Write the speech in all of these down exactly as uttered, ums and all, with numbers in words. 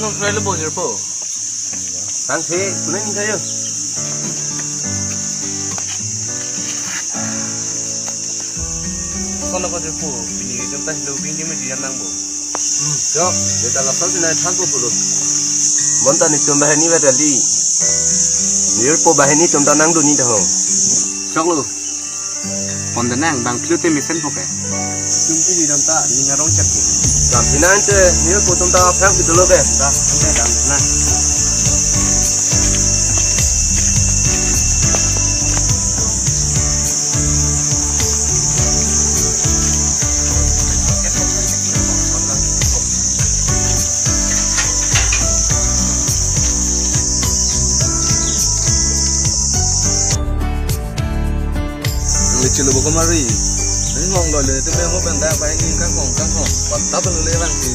Relo bo jirpo. Tangte, kuning kayo. Kono ko jirpo, pini jom ta hilo bini me diyan nangpo. Hmm, jo, beta laso sinai thanpo pulo. Bonta netum banghini ba dali. Jirpo banghini atum ta nangdunji ta ho. Choklo. Pon denang, bang philo te mesen po ke. Tum pini dam ta, ning arong chat ke. Damphi nangte, jirpo atum ta aphrang pithulo ke. Da, ante dam na. Nang le chelo boko mari. Nang hong lo le, tu me ho benda apa ini kangkong, kangkong. Patap lo le rang si.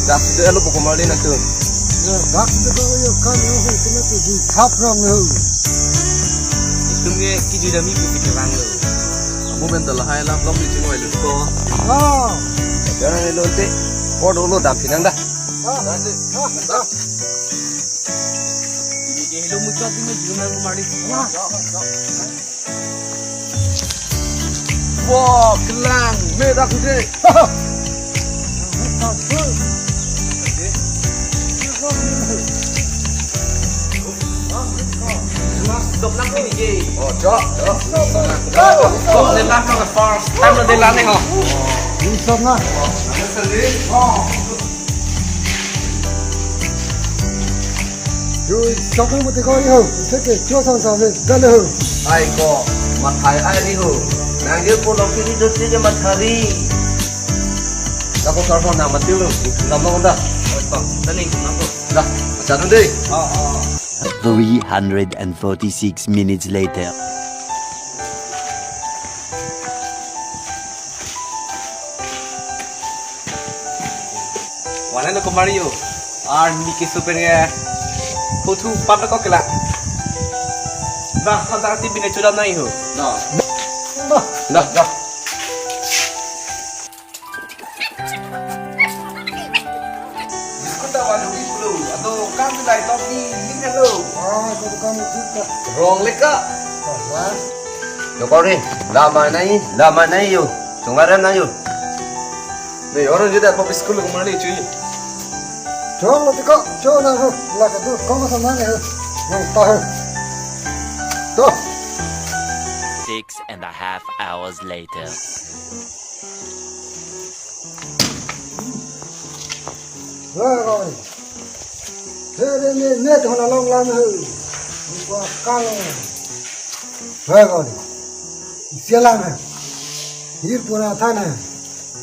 Dak tu alo boko mari nang tu. Ya, dak tu ko yo kan yo ho tu na tu di thap rang lo. Itum ye ki di dami bisi ke rang lo. Amo benda lahai lam lok di chingoi lo ko. Ah. Jangan lo te. Ko dolo damphi nang da. Ah. Ini ke hilo muchot ini jumang kemari. Ah. Wah, kelang, merah kude. Kelang, stop lang ini, Jay. Oh, cok, cok. Stop, stop, stop. Stop, lelang ke first time lo lelang ni, ho. Ini stop na. Yo, sok mo te ko yo. Seke, cho sang sang ve, dale ho. Ai ko, mathai ai ri ho. Nang yo ko longki ri dot je mathari. Nako karbo nang mati lo, nam lo da. Oi ko, tani nam ko. Da, macam tu deh. Oh, oh. Three hundred and forty-six minutes later. Wana lo kemari yo. Ar ni ke super ya. Kothu pap ko kela. Dah, kau tak tibi ne churam nai ho. Dah. Dah, dah. Biskut ta wadu di pulu. Atau kam tu dai top di, ni hello. Ah, kau tu kam tu ka. Rong leka. Ah, wah. Yo kau ni, lama nai, lama nai yo. Chungaran nai yo. Ni orang je da pop school ko mani chui. Chong mati ko, chong na ho, la ka tu, kong sa mani ho. Nang ta ho. To. Six and a half hours later. Wah, kau ni. Here me, me tu na long lam ho. Ko kang. Wah, kau ni. Isi alam hai. Hirpo na than hai.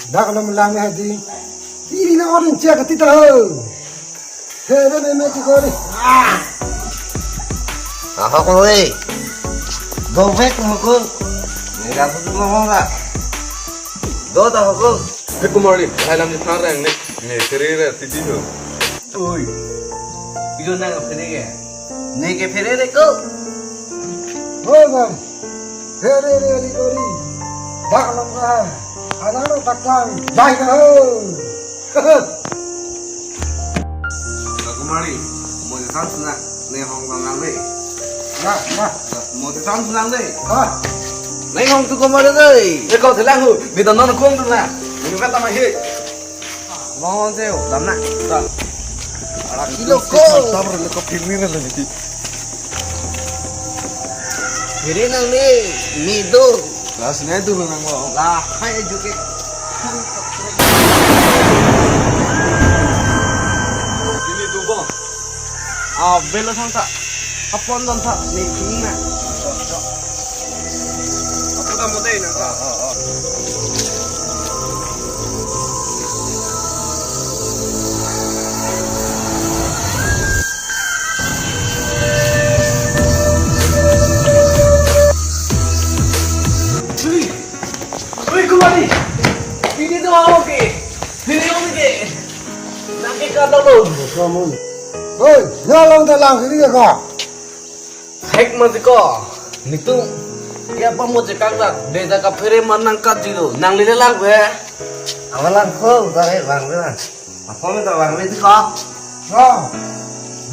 Dak alam lang hai di. Ini na orang cek kita ho. Here me me tu ko ni. Ah. Aha ko re. Go back mo ko. Ni ra tu mo ra. Do ta ho ko. He Kumar ni, hai lam ni thang rang ni. Ni seri re ti di ho. Oi. Ijo na phere ke. Ni ke phere re ko. Ho bang. Phere re ri ko ri. Dak lam ka. Alang ro tak lang. Dai ka ho. Kumari, mo je sang suna, ne hong bang lang le. Na, na. Mo je sang suna le. Ha. Ne hong tu kumari le. Ne ko thelang hu, mi don non kong tu na. Mi vet ta ma he. Mo hong se, dam na. Ta. Ara kilo ko. Tam re ko phir ni re le ni. Phere nang le, mi do. Kelas ne do nang lo. La, hai ajo ke. Ini do bo. Ah, belo sang ta. Apon don ta, ni king na. Apo ta mo dei na. Ah, ah, ah. Ui, ui, kumari. Ini tu mau ke. Ini mau ke. Nang ke kata lo. Kamu. Hei, nyalang dalang kiri ya ka. Hek ma si ko. Nitu. Kya pa mo je kang ta. Beda ka phere man nang kat jilo. Nang lele lang be. Awa lang ko, ba he, bang be lang. Apa mo ta bang be si ko. Ah,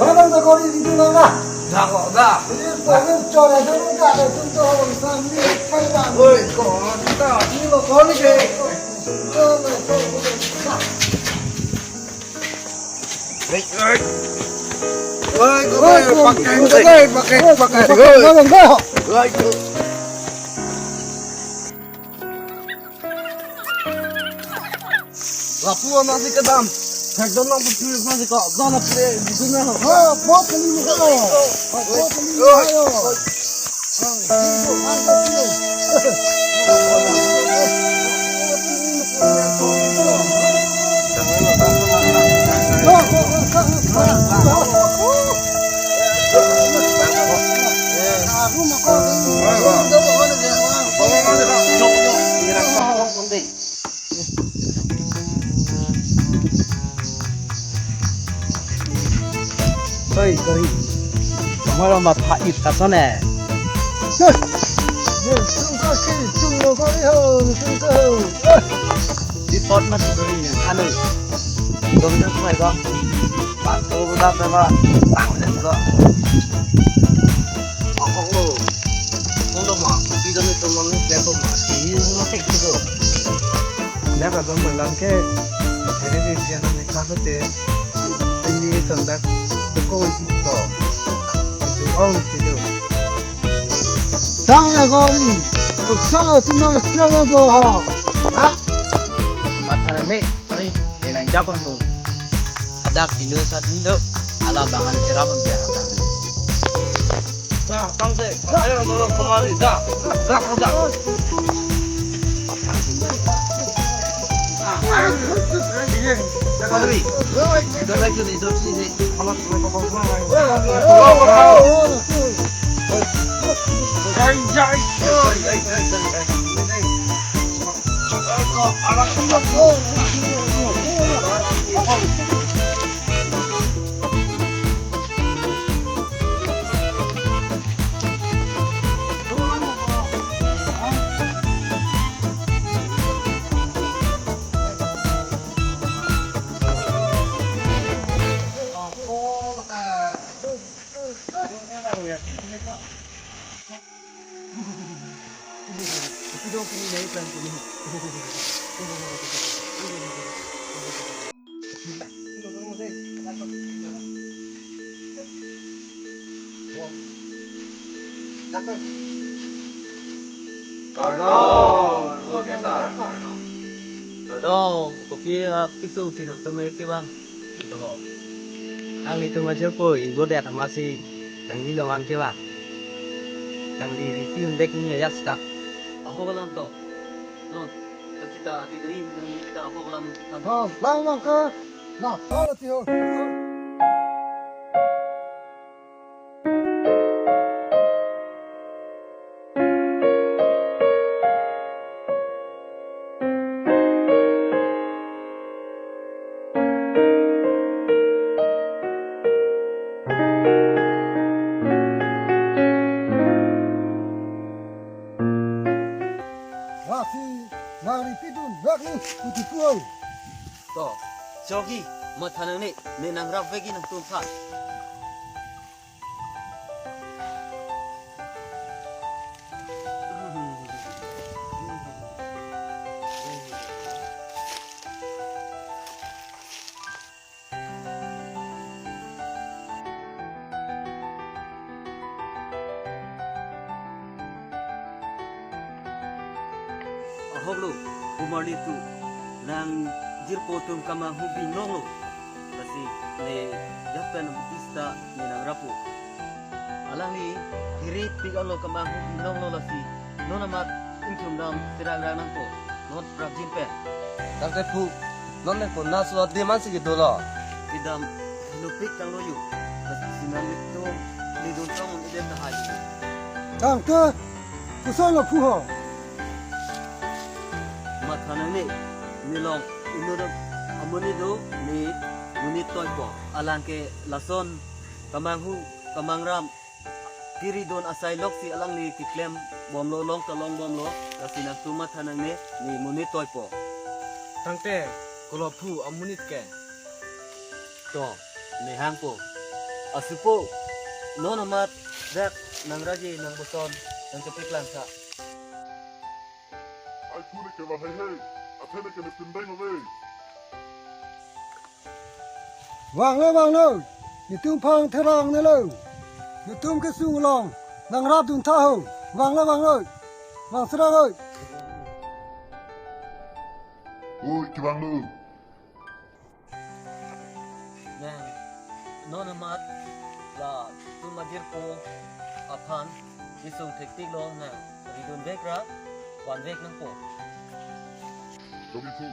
mana na kori di mana? Jago ga. Ini paling chora dulu ga, itu tuh orang sami kan bang. Oi, kok ada ini lo kori ke. Oi, oi. Oi, oi, pakai, pakai, pakai, pakai. Oi, oi. Lapu nasi kedam. Hek don nang putri nasi kok. Don nang putri di dunia. Ha, bot kali ni kau. Bot kali ni kau. Sorry, sorry. Moro matha it kasone. Sir. Ye, sungko si, sungko kori ho, sungko. Di pot mas kori. Anu. Dong dong mai ko. Pak ko da pe ko. Pak ko da ko. Kok ko. Kok lo ma. Pi dong itu mang ni pe ko ma. Ini lo tek itu. Nang abang malang ke, ini di siang ni kah te, ini sendak tukong itu. Itu ong itu. Tang ya kau ni, kau salah tu nak siapa kau ha? Ha? Matha nangne, mari, ini nang jago tu. Ada kilo satu kilo, ala bangan kira pun biar. Kardom, kopi, ah, piso, piso, temer ke bang. Nanglitum ajirpo, ibo det amatsi nangli longan ke bang. Nangli risi undek ni ya stak. Ako kalang to. Non, kita tidak ini kita ako kalang. Oh, lang lang ke. Nah, kalau tiho. Lasi nang ripidun lagi putih puau. To, chogi, matha nangne, ne nangrap vegi nangtum aphan. Ahok lo, komarli tu, nang jirpo atum kamanghu binong lo. Lasi ne jat pen Baptista ne nangrappo. Alangli hiripik alo kamanghu binong lo lasi. Non amat ingthum dam sirang rang nangpo. Non prapjin pen. Tangte phu, non le phu na suat di man si kedo lo. Idam lupik tang lo yu. Lasi sinang itu lidun tong un idem tahai. Tangte, kusai lo phu ho. Matha nangne, ne long inut amonit do, ne monit toipo. Alang ke lason kamanghu, kamangram, kiri don asai lok si alangli keklem bomlo, long ta long bomlo, lasi nangtum matha nangne, ne monit toipo. Tangte, kolo phu amonit ke. To. nehangpo. Asupo, non amat dak nangraji nangboson nangkepeklang sa. Ai thu ne kevang heihei, athe ne kene pindeng ave. Vanglo, vanglo. Netum aphan therang nelo. Netum kesung along nangrapdun tha ho. Vanglo, vanglo. Vang serang oi. Oi, kevanglo. Nang, non amat latum adirpo aphan kesung thektik lo nang ridunvek ra vanvek nangpo. Dogi thu,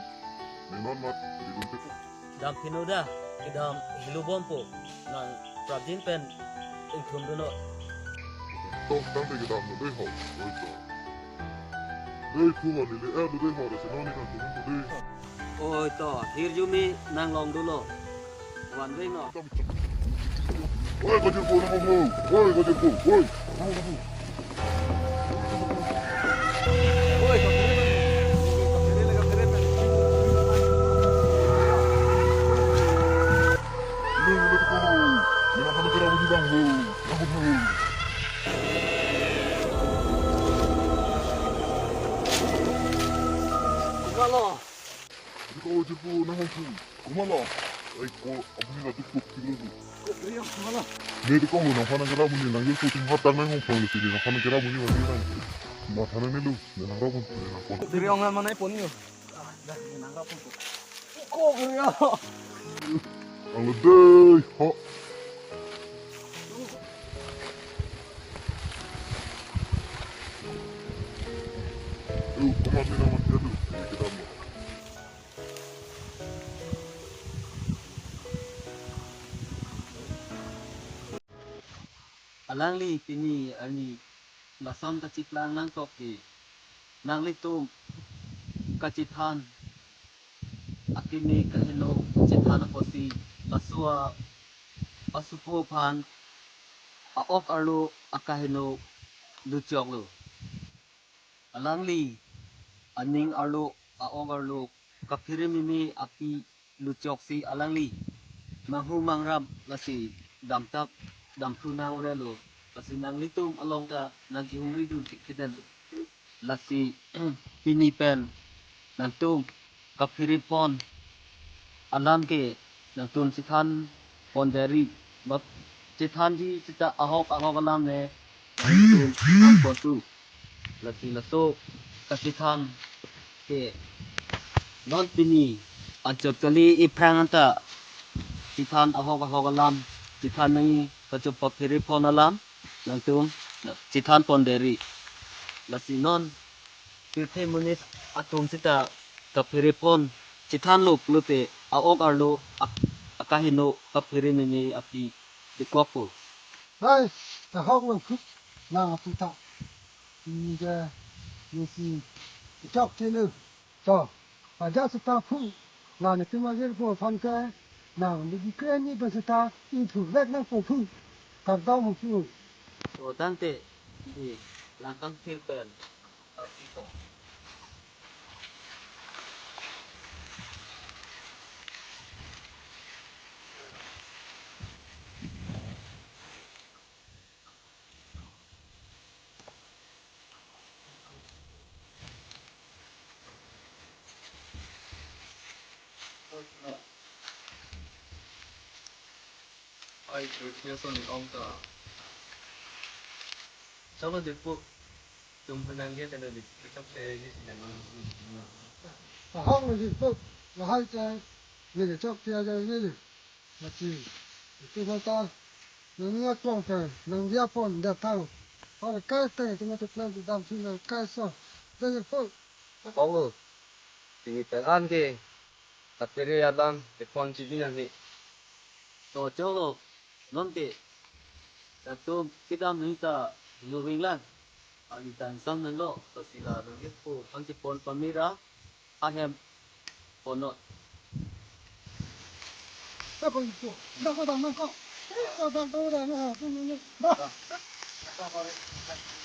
ne non amat ridunvekpo. Dam phinu da, kedam hilubompo, nang prapjin pen ingthumdunnon. To, tangte kedam lo dei ho, oi to. Dei thu ho, lili eh lo dei ho, lasi non ne nangthumdunpo dei. Oi to, hirjume nanglong dolo. Vanveknon. Oi, kajirpo nang ho. Oi, kajirpo. Oi. Oi, Iko jirpo nang ho. Komatlo? Ai ko, abuni latuk tuk kilo tu. Ko Kri Ong, komatlo? Ne tu kong lo nangphan nangkera abuni nangjirpo atum hat tang nang hongphong lo sini nangphan nangkera abuni abuni nang. Matha nangnelo, ne nangrapdun, ne nangpon. Ko Kri Ong nang manai pon yo. Ah, dah, ne nangrapdun ko. Ko Kri Ong. Ang lo dei, ho. Uh, komat ne nang mati tu, ne kedam lo. Alangli pini arni lason kachiplang nangkok ke, nanglitum kachethan akimi kaheno chethan apotsi laso a-, asupo aphan a-ok arlo akaheno luchoklo. Alangli aning arlo, a-ok arlo kaphere meme api luchoksi alangli manghu mangram lasi damtap damthu nang-orelo, lasi nanglitum along ta nangkehumridun thekthedetlo. Lasi pini pen nangtum kaphere pon alam ke nangtum chethan ponderi, bap chethanji seta ahok ahok alam ne nangtum chethan pontu. Lasi laso kachethan ke non pini anchot kali iphrang anta chethan ahok ahok alam chethan nangji, kachopa phere pon alam nangtum chethan ponderi. Lasi non pirthe monit atum seta kaphere pon chethanlo pulote a-ok arlo ak-, akaheno kaphere meme api dikokpo. Hai, ahok nang phut nang aputhak. Ni ke, ni si, chok chenu. To, ajat seta phu, la netum ajirpo aphan ke, nang bidi kre ni pen seta, ingthurvek nangpo phu. Kardom phu. To tangte, di, langkang thir pen. Ai, Kri Ong ta. Choklo jirpo. Tum penang dia tadi di. Chok se di sini. Ahok lo jirpo. Lahai ta. Ni chok tia ja ni. Mati. Itu kata. Nang ni akong ta. Nang dia pon datang. Ora kai ta itu mati plan tu dam sini kai so. Dah jirpo. Kong lo. Tinggi pelan ke. Kaphere alam kepon chini nang ni. To choklo, non ke. Latum kedam nangta luving lang. Ani tan sang nanglo, to sila nang ke po, ang kepon pamira, ahem, ponot. Ako ito, ako dang nangko. Ako dang, ako dang, ako dang.